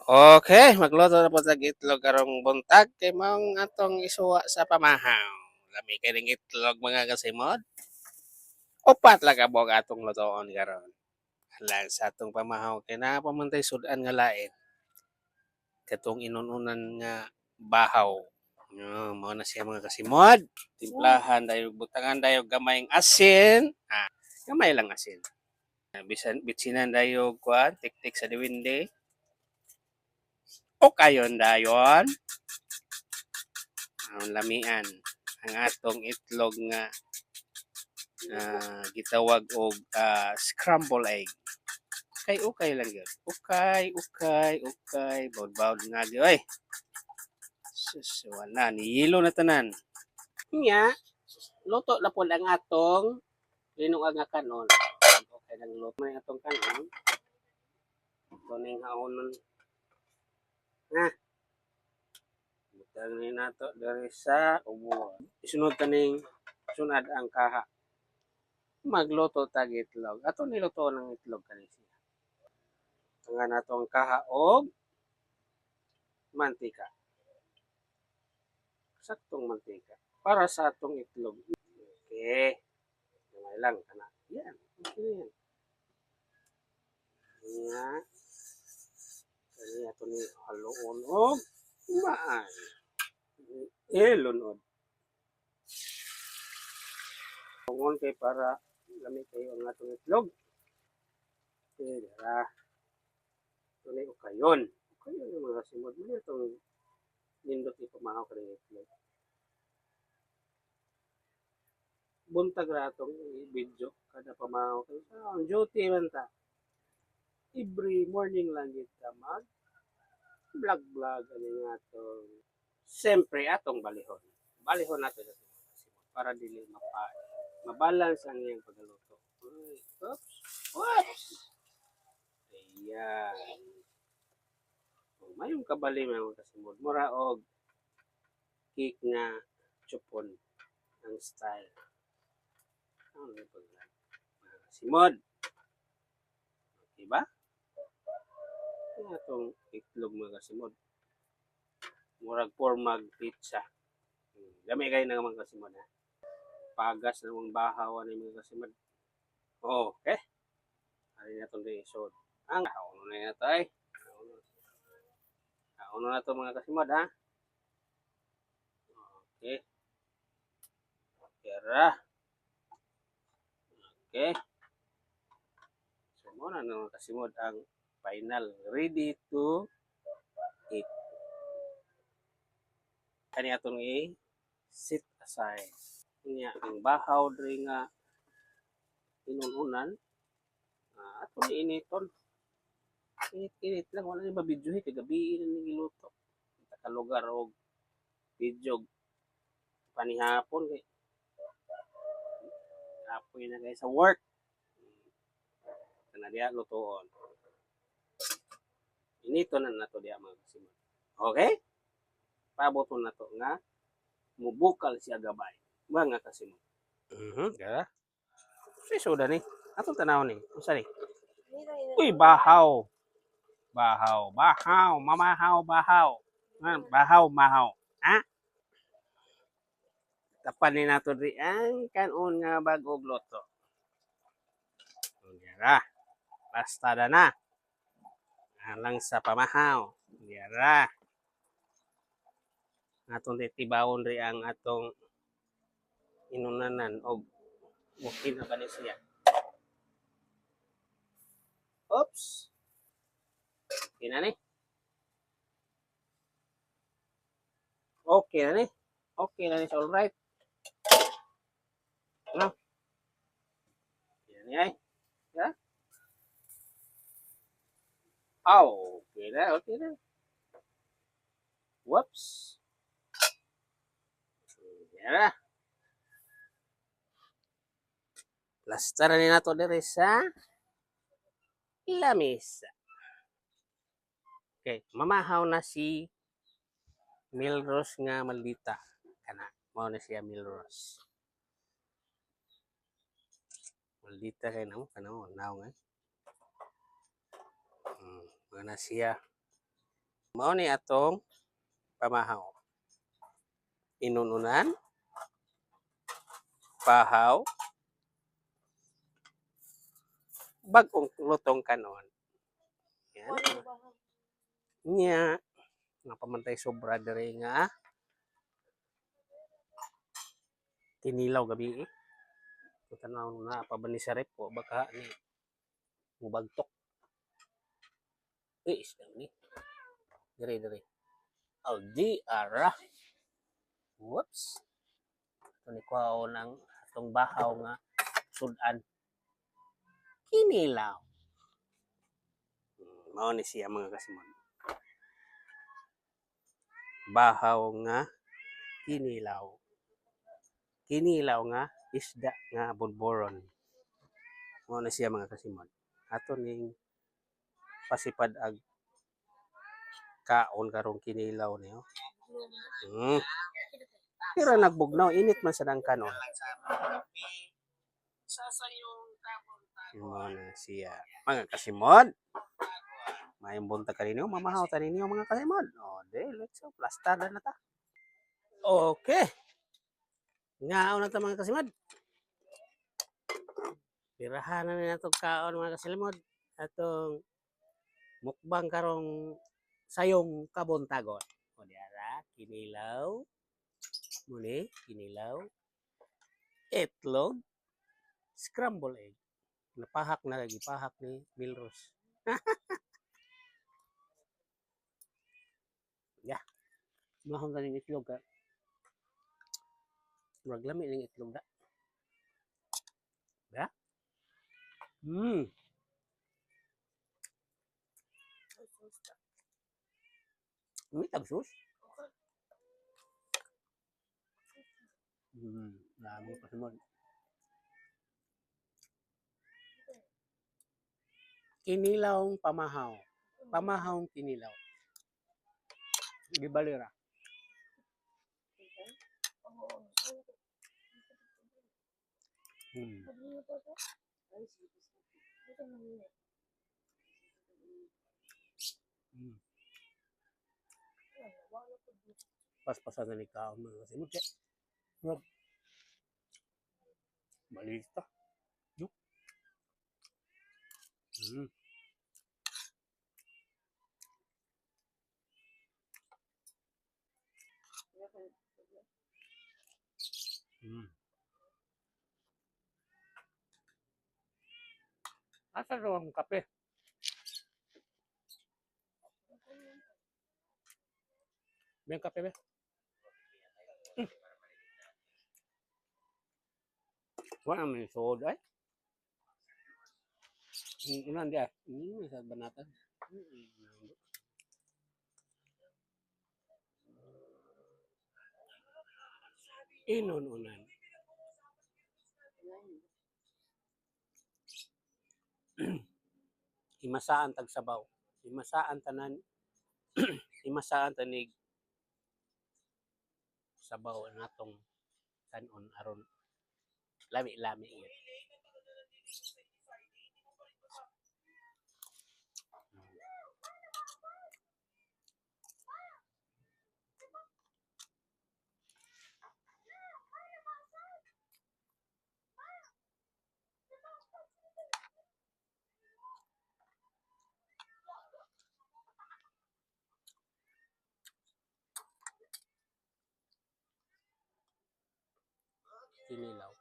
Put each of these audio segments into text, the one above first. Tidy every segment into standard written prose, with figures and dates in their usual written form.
Okay, magluto na po tag itlog karong buntag kay maong atong isuwa sa pamahaw. Lami kay ning itlog, mga kasimod. Upat lang ka buok atong lutoon karon. Alang sa atong pamahaw kay naa pa man tay sud-an nga lain. Katong inununan nga bahaw. No, mao na siya, mga kasimod. Timplahan dayon, butangan dayon gamayng asin. Ah, gamay lang asin. Bisan bitsinan dayon kuan tik-tik sa diwinde. O kayon dayon. Ang lamian ang atong itlog nga gitawag og scramble egg. Kay ukay lang gyud. Ukay, ukay, ukay, bawd-bawd nga gyud oy. Sus, wala ni yelo na tanan. Nya, luto na pod ang atong linuang nga kanon. Okay nang luto na atong kanon. Ito ning haonon. Ha. Butang ni nato diri sa ubuan. Isunod kaning sunad ang kaha. Magluto tag itlog. Ato niluto ng itlog kani siya. Tangan nato ang kaha og mantika. Saktong mantika para sa atong itlog. Okay. Gamay lang kana. Yan. Okay na yan. Nga. Kani ato ni haluon og maay. Eh, lunod. Tungon kay para lami kayo ang atong itlog. Okay, dara. Ito na ukayon. Ukayon yung mga simod. Muna itong nindot ipamahaw ka ng itlog. Buntag ra atong video kada pamahaw kay ang duty man ta. Every morning lang gid ta mag vlog vlog ani nga atong siyempre atong balihon. Balihon nato sa mga kasimod para dili mapa mabalance ang iyang pagluto. Uy, oops. Oops. Ayan. Oh, mayong kabali, mga kasimod. Mura og cake nga chupon ang style. Ano yung pag mga kasimod? Okay ba? Ano itong itlog, mga kasimod? Murag formag pizza. Lami kayo na, mga kasimod, ha. Pagas na mga bahaw ani, mga kasimod. Okay. Ano na itong isod? Ang kauno na ito ay. Kauno na ito, mga kasimod, ha. Okay. Tira. Okay. So, muna na, mga kasimod, ang final. Ready to eat. Kani atong i-set aside. Nya, ang bahaw diri nga inununan, ato ni initon. Init-init lang, wala ni mabidyohe kay gabi na ni giluto. Ka lugar og video panihapon kay kapoy na kay sa work. Kana diya lutoon. Inito na nato diya, mga kasimod. Okay? Paboton na to nga mubukal siya gabay, mga kasimod. Gara. Si suda ni. Atong tanaw ni. Unsa ni? Uy, bahaw. Bahaw, bahaw, mamahaw, bahaw. Ah, bahaw, mahaw. Ha? Tapan ni nato diri ang kanon nga bag-og luto. Dira. Basta na. Alang sa pamahaw. Dira. Atong titibawon ri ang atong inunanan og okay na ba ni siya. Oops. Okay na ni. Okay na ni. Okay na ni siya, all right. Ano? Yan ni ay. Ya? Oh, okay na, okay na. Whoops. Yan na. Plaster ni nato diri sa lamisa. Okay, mamahaw na si Milrose nga maldita. Kana, mao na siya Milrose. Maldita kay namo kana mo naong eh. Mao na siya. Mao ni atong pamahaw. Inununan, pahaw, bagong lutong kanon. Yan. Nya, napamantay sobra diri nga kinilaw gabi eh. Kung tanaw na pa ba ni sa rep o baka ni mubagtok. Eh, isda ni. Dire, dire. Oh, di ara. Whoops. Ito ni kuha ng atong bahaw nga sudan. Kinilaw. Mao ni siya, mga kasimon. Bahaw nga kinilaw. Kinilaw nga isda nga budboron. Mao na siya, mga kasimon. Ato ning pasipad ag kaon karong kinilaw niyo. Pero nagbugnaw, init man sa dang kanon. Mao na siya, mga kasimon. Maayong buntag kaninyo, mamahaw ta ninyo, mga kasimon. O, de, let's go. Plastar na ta. Okay. Ngaon na ta, mga kasimod. Pirahan na ni natong kaon, mga kasimod. Atong mukbang karong sayong kabuntagon. O di ara, kinilaw. Muni, kinilaw. Itlog. Scramble egg. Napahak na lagi, pahak ni Milros. Yeah. Mahong ganing itlog ka. Murag lami ning itlog da. Da? May tag sauce. Dami pa sa Kinilawng pamahaw. Pamahawng kinilaw. Di balira. Paspasan na ni kaon, mga kasimod. Kaya, murag, balita. No? Asa raw ang kape? May kape ba? Wala naman yung soda ay. Unan di ah. Sa banatan. Inon-unan. Himasaan tag sabaw. Himasaan tanan. Himasaan tanig sabaw natong kanon aron lami-lami yun. Kinilaw.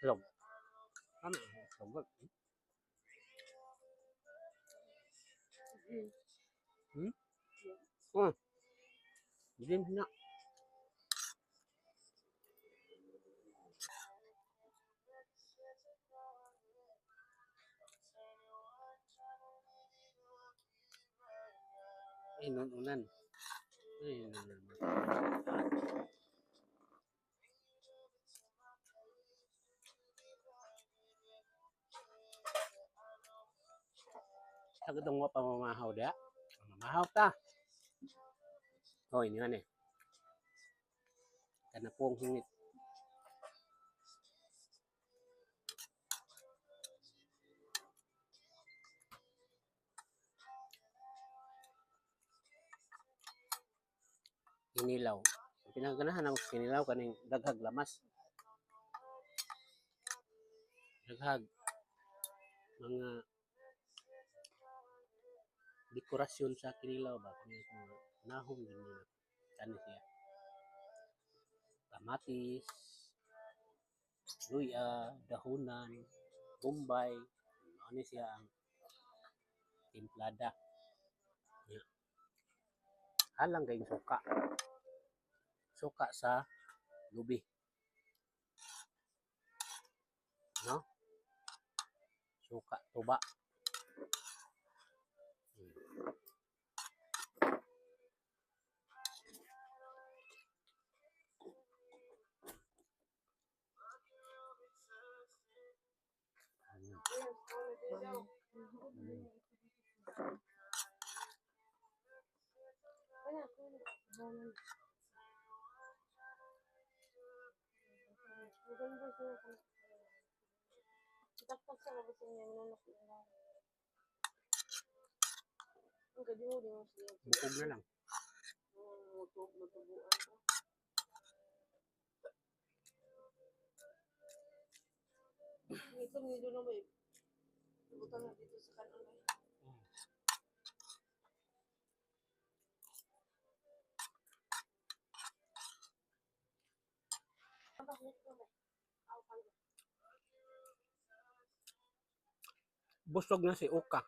Itlog. Ano? Itlog. Hindi na. Inununan. Inununan. Sa katong wa pa mamahaw da. Mamahaw ta. Oh, ini man eh. Kanapong hingit. Kinilaw. Ang pinaganahan ako sa kinilaw kaning daghag lamas. Daghag mga dekorasyon sa kinilaw ba, kani akong nahom gyud ni kani siya. Kamatis, luya, dahunan, bombay, mao ni siya ang timplada. Ya. Halang kayong suka. Suka sa lubi. No? Suka tuba. Bukog na lang. Busog na si Oka.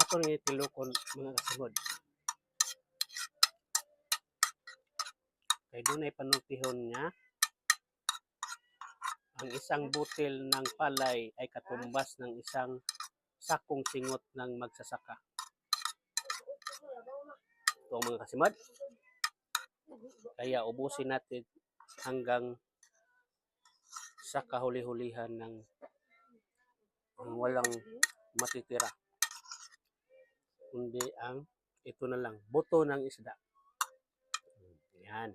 Ato ning tilokon, mga kasimod. Kay dunay panultihon nga ang isang butil ng palay ay katumbas ng isang sakong singot ng magsasaka. Ito ang mga kasimod. Kaya ubusin natin hanggang sa kahuli-hulihan ng walang matitira. Kundi ang ito na lang, buto ng isda. Yan.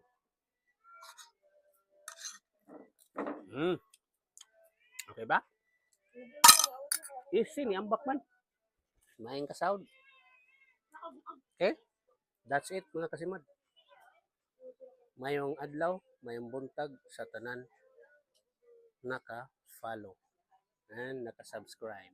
Okay ba? Easy ni ambak man. Maayong kasawd. Okay? That's it, mga kasimad. Mayong adlaw, mayong buntag sa tanan naka-follow and naka-subscribe.